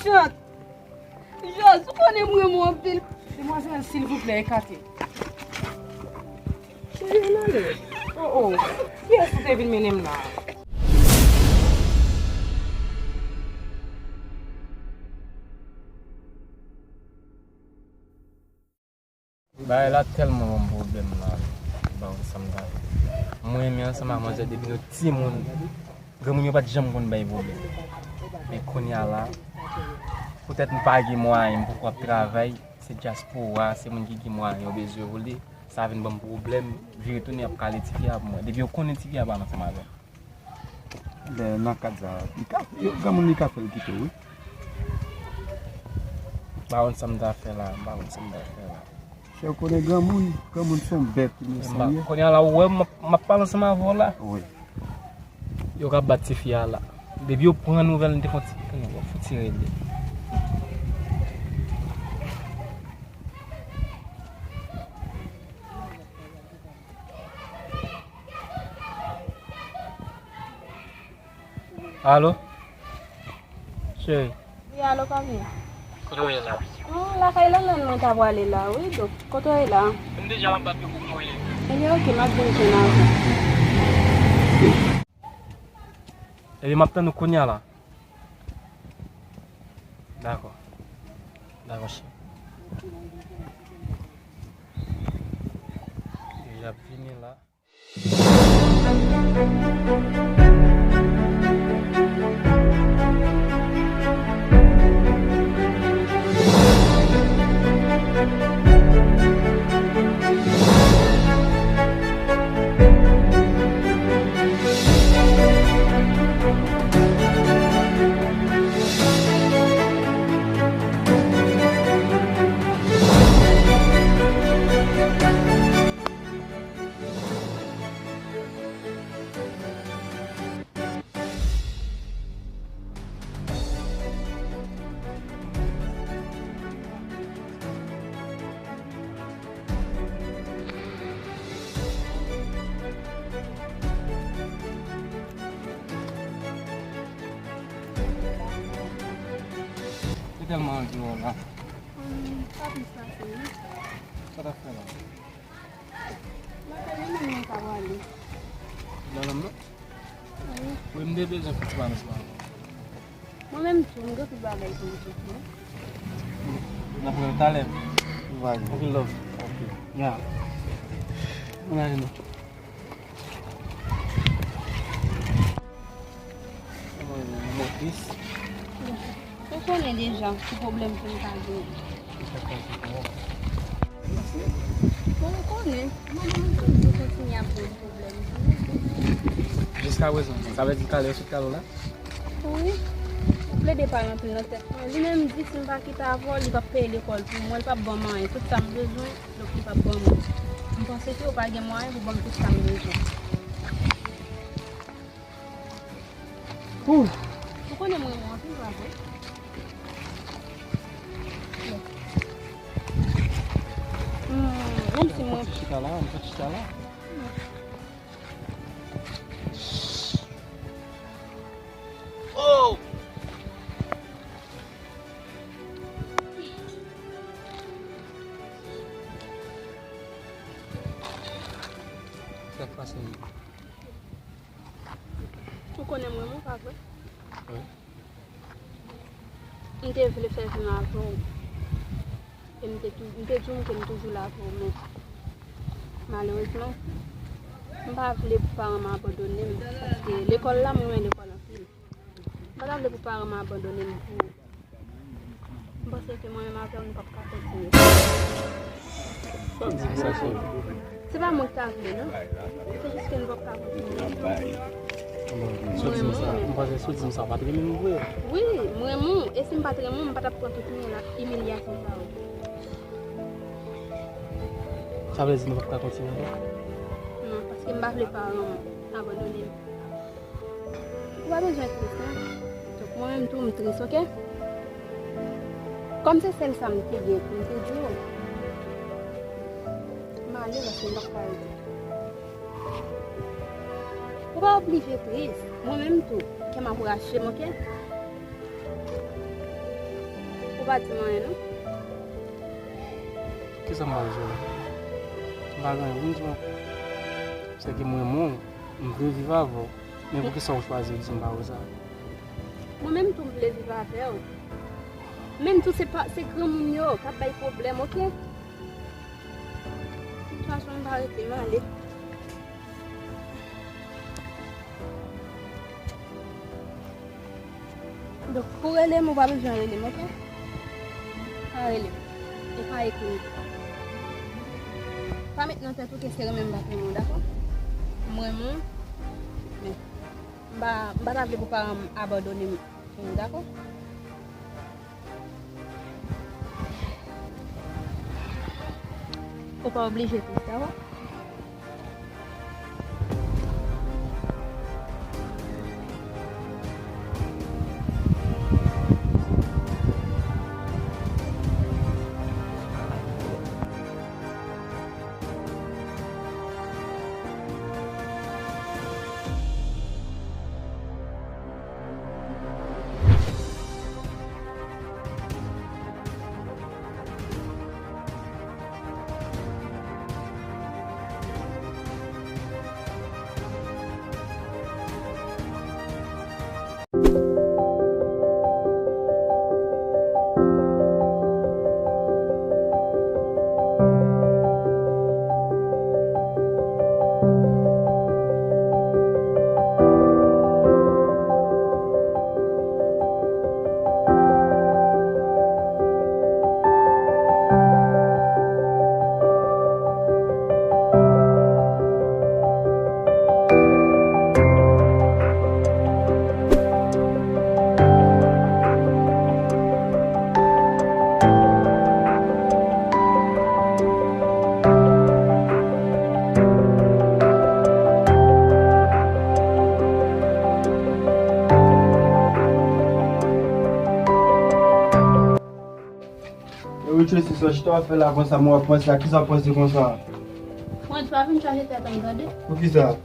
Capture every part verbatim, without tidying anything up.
Chant! Jos, ou konnen m renmen w anpil. Demwazèl, silvouplè, ekate. Cheri, ann ale. Oh, oh. Kiyès ki te vin mennen m la? Bagay la tèlman ban m pwoblèm la, ba w sa m ta fè. Mwen menm ansanm ak manzè depi nou timoun, granmoun yo pa t janm konn bay pwoblèm. Men kounye a la, poutèt m pa gen mwayen, m poko ap travay, se dyaspora, se moun ki gen mwayen yo bezwen vole, sa vin ban m pwoblèm, vire tounen y ap kale tifi a pou mwen. Depi yo konnen tifi a pa ansanm avè m. Lè nan kad sa, li ka, yo, granmoun li ka fè l kite w, wi. M pa konn sa m ta fè la, m pa konn sa m ta fè la. Chè, ou konnen granmoun, granmoun se yon bèt, mesye. Kounye a la, ou wè, m ap, m ap pale ansanm avè w la. Wi. Yo ka bat tifi a la. Depi yo pran nouvèl, m te fon ti, fon ti rele. Alo? Cheri. Wi, alo, Kami. Kote w ye la? Oh, lakay Lanlann mwen ta prale la, wi, donk, kote w ye la? M deja anba pye pou mwen ye. Ebyen, oke, m ap vin jwenn avè w. Ebyen, m ap tann ou kounye a la. Dakò. Dakò, cheri. Deja ap vini la. Li tèlman anvi wè w la. Hum, pa plis pase, wi. Sa w t ap fè la? Lakay li menm mwen ka prale. Nan lòm nan? Wi. Wi, m te bezwen fè ti bagay sou la. Mwen menm tou, m gen tout bagay pou m di tou. N ap wè talè. Anpil love. Ok. Ya. Ann ale non. Mwen tris. Ou konnen deja ki pwoblèm pou m ta gen. Bon, ou konnen, manman m toujou kontinye ap ban m pwoblèm. Jiskaprezan, sa vle di talè yo sot kale w la? Wi. M plede pa rantre nan tèt mwen. Li menm di si m pa kite avè w, li p ap peye lekòl pou mwen, li p ap ban m anyen. Tout sa m bezwen, donk li p ap ban mwen. M panse ke yo pa gen mwayen pou ban m tout sa m bezwen. Ou konnen mwen renmen w anpil, pa vre? Hmm, menm si mwen... Chita la, chita la. Oh! Sa k pase? Ou konnen m renmen w, pa vre? Wi. M te vle fè vi m avè w. E m te tou, m te di w ke m toujou la pou ou, men malerezman, m pa vle pou paran m abandone m, paske lekòl la, m renmen lekòl anpil. M pa ta vle pou paran m abandone m pou ou. M panse ke mwen menm avè w, nou p ap ka kontinye. Sa w di m sa, cheri? Se pa mwen ki ta vle, non. Se jis ke nou p ap ka kontinye. Sou di m sa, m panse sou di m sa, w pa t renmen m vre. Wi, m renmen w. E si m pa t renmen w, m pa t ap pran tout imilya-, imilyasyon sa yo. Sa vle di nou p ap ka kontinye ankò? Non, paske m pa vle paran m abandone m. Ou pa bezwen tris, non. Donk, mwen menm tou, m tris, oke? Kòm se sèl sa m te gen pou m te di w, m ale paske m p ap ka rete. Ou pa oblije tris. Mwen menm tou, kè m ap rache m, oke? Ou pa di m anyen, non. Kisa m pral di w la? M pa gen anyen pou m di w ankò. Se ke m renmen w, m vle viv avè w. Men poukisa w chwazi di m pa wè sa? Mwen menm tou m vle viv avè w. Men tou se pa, se granmoun yo k ap bay pwoblèm, oke? De tout fason, m pa rete, m ale. Donk, pou rele m, ou pa bezwen rele m, oke? Pa rele m. E pa ekri m tou. Pa met nan tèt ou ke se renmen m pa t renmen w, dakò? M renmen w, men m pa, m pa ta vle pou paran m abandone m pou ou, dakò? Ou pa oblije tris, dakò? Yo, Tracy, sa w chita w ap fè la konsa, mwen w ap panse a kisa w ap panse konsa? Frantz, pa vin chaje tèt an, tande? Poukisa?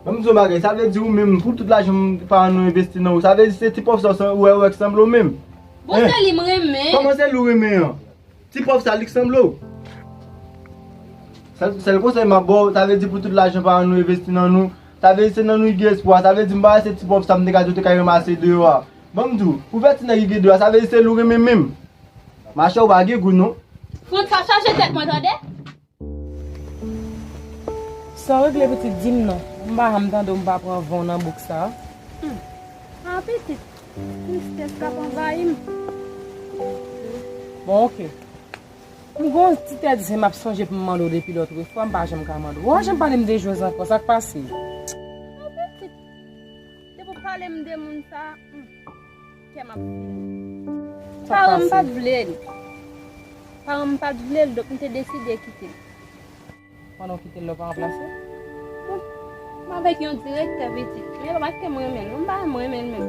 Ban m di w yon bagay, sa vle di ou menm, pou tout lajan paran nou envesti nan ou, sa vle di se ti pòv sa w wè, wè k sanble w menm? Bon, se li m renmen. Kòman se li w renmen an? Ti pòv sa, li k sanble w? Sèl, sèl konsèy m ap ba w, sa vle di pou tout lajan paran nou envesti nan nou, sa vle di se nan nou li gen espwa, sa vle di m pa wè se ti pòv sa m te ka di w te ka ranmase deyò a. Ban m di w, pou vèti nèg li gen deyò a, sa vle di se li w renmen menm. Machè, ou pa gen gou non. Frantz, pa chaje tèt mwen, tande? Sa w regle pitit, di m non. M pa janm tande w, m pa pran van w nan bouk sa a. Hmm. Ah, pitit, tristès k ap anvayi m. Bon, oke. M gon ti tèt zen m ap sonje pou m mande w depi lòt fwa, m pa janm ka mande w. Ou pa janm pale m de Jose ankò, sa k pase? Ah, pitit, depi w pale m de moun sa a, hmm. Kè m ap fini. Paran m pa t vle l. Paran m pa t vle l, donk m te deside kite l. Pandan w kite l la, w pa ranplase l? Bon, m avèk yon direktè pitit. Men l pa t ke m renmen l, non, m pa janm renmen l menm.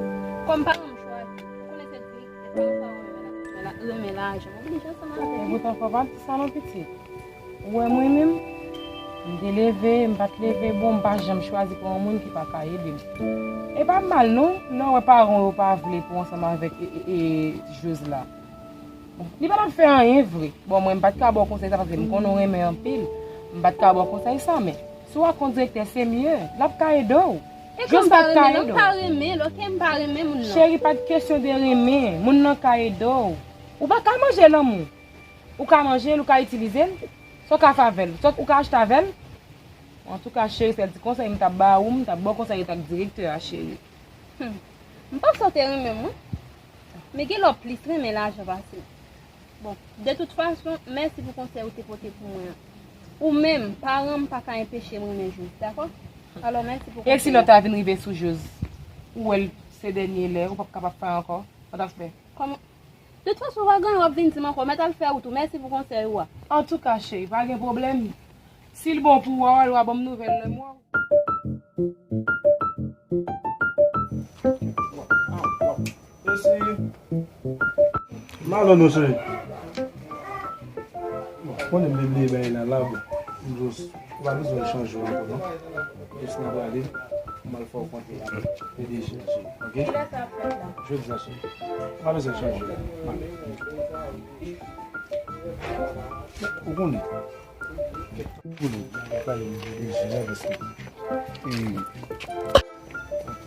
Kòm paran m chwazi, ou konnen se direktè, paran sa yo renmen la, renmen lajan. M oblije ansanm avè l. Epoutan, fò w pa di sa non, pitit. Ou wè mwen menm, m te leve, m pa t leve, bon, m pa janm chwazi pran yon moun ki pa ka ede m. E pa mal non, lè w wè paran w yo pa vle pou w ansanm avèk e, e, e, Jose la. Bon, li pa t ap fè anyen vre. Bon, mwen, m pa t ka ba w konsèy sa paske m konnen w renmen anpil. M pa t ka ba w konsèy sa, men si w ak yon direktè, se mye. L ap ka ede w. Jose ap ka ede w. E kòm m pa renmen l, m pa renmen l, oke, m pa renmen moun nan. Cheri, pa t kesyon de renmen. Moun nan ka ede w. Ou pa ka manje lanmou. Ou ka manje l, ou ka itilize l, sa w ka fè avè l, sa w ka achte avè l. Antouka, cheri, sèl ti konsèy m t ap ba ou, m t ap ba w konsèy etan k direktè a, cheri. Hmm. M panse w te renmen m, wi. Men gen lè w plis renmen lajan pase m. Bon, de tout fason, mèsi pou konsèy ou te pote pou mwen an. Ou menm, paran m pa ka enpeche m renmen Jose, dakò? Alò, mèsi pou konsèy ou. E si lè w ta vin rive sou Jose, ou wè l se dènye lè, ou p ap kapab fè ankò? Sa w t ap fè? Kòman? De tout fason, w a genyen w ap vin di m ankò, mèt al fè wout ou, mèsi pou konsèy ou a. Antouka, cheri, pa gen pwoblèm. Si l bon pou ou, w a, w a ban m nouvèl lè m wè w. Mesi. M alò non, cheri. Bon, konnen m te bliye bagay la, la, bon. M jis, ou pa bezwen chanje ankò, non. Jis nan prale. M al fè w kontre avèk P D G a, cheri, oke? Kilè sa ap fèt la? Jodi a, cheri. Ou pa bezwen chanje la. M ale. Ou konnen. Ou konnen. M ap pale m P D G a paske, e,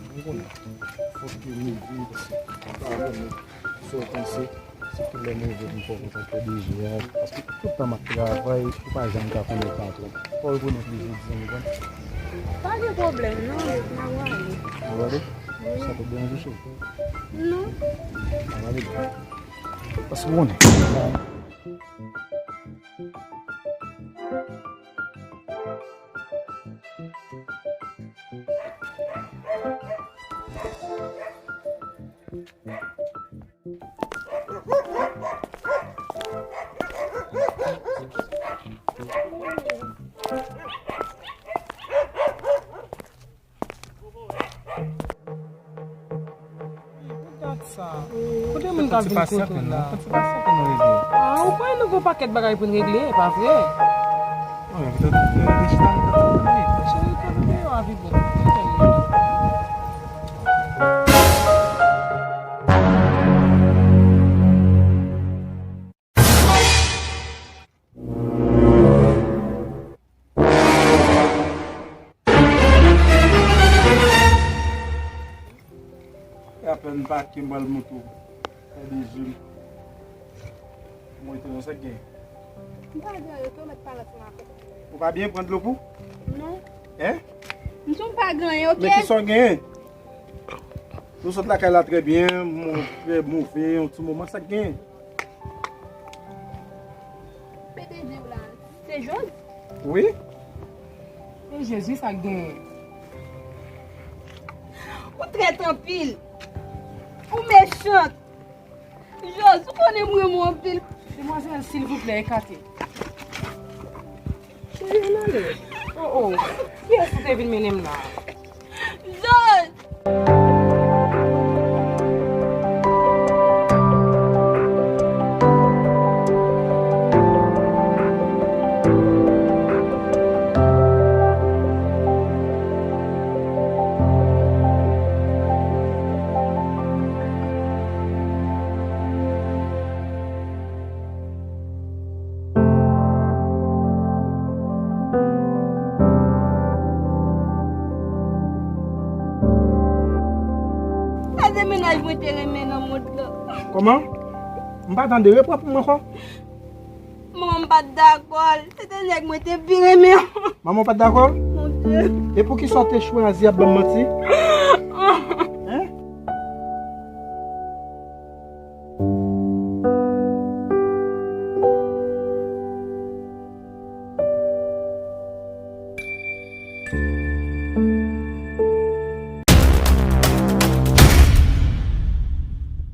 ou konnen. Fòk yo leve paske m pa konnen sa w panse. Se kilè m rive pou m fè w kontak P D G a, paske tout tan m ap travay, ou pa janm ka konnen patwon. Fò w rekonèt li jodi a, ou konprann? Pa gen pwoblèm, non, m ap rale. Ou rale? Wi. Sa p ap deranje w? Non. N a rale. Paske ou konnen. Gad sa. Kote moun k ap vin kote w la? Fòk se pasyante nou regle. Ah, ou kwè nou gon pakèt bagay pou n regle, e pa vre? Wi, men poutèt nou te chita, nou te pale. Cheri, kote w ye a, Vivo? E apèn pake m pral monte w. Fè de jou. Mwen te nan sa k gen. M pa gen anyen, ou mèt pale ansanm avè m. Ou pa byen, pran dlo pou? Non. Hein? M di w m pa gen anyen, oke? Men kisa w genyen? Nou sot lakay la trè byen, mwen trè move, yon ti moman, sa k genyen? P D G w la, se Jòz? Wi. E Jezi, sa k genyen? Ou trèt anpil. Ou mechan. Jòz, ou konnen m renmen w anpil. Demwazèl, silvouplè, ekate. Cheri, ann ale. Oh, oh. Kiyès ou te vin mennen m la? Jòz! Sa se mennaj mwen te renmen nan mond lan. Kòman? M pa tande, reprann pou mwen ankò. Manman m pa t dakò l. Se te nèg mwen te pi renmen. Manman w pa t dakò? Mon Dye. E poukisa w te chwazi ap ban m manti?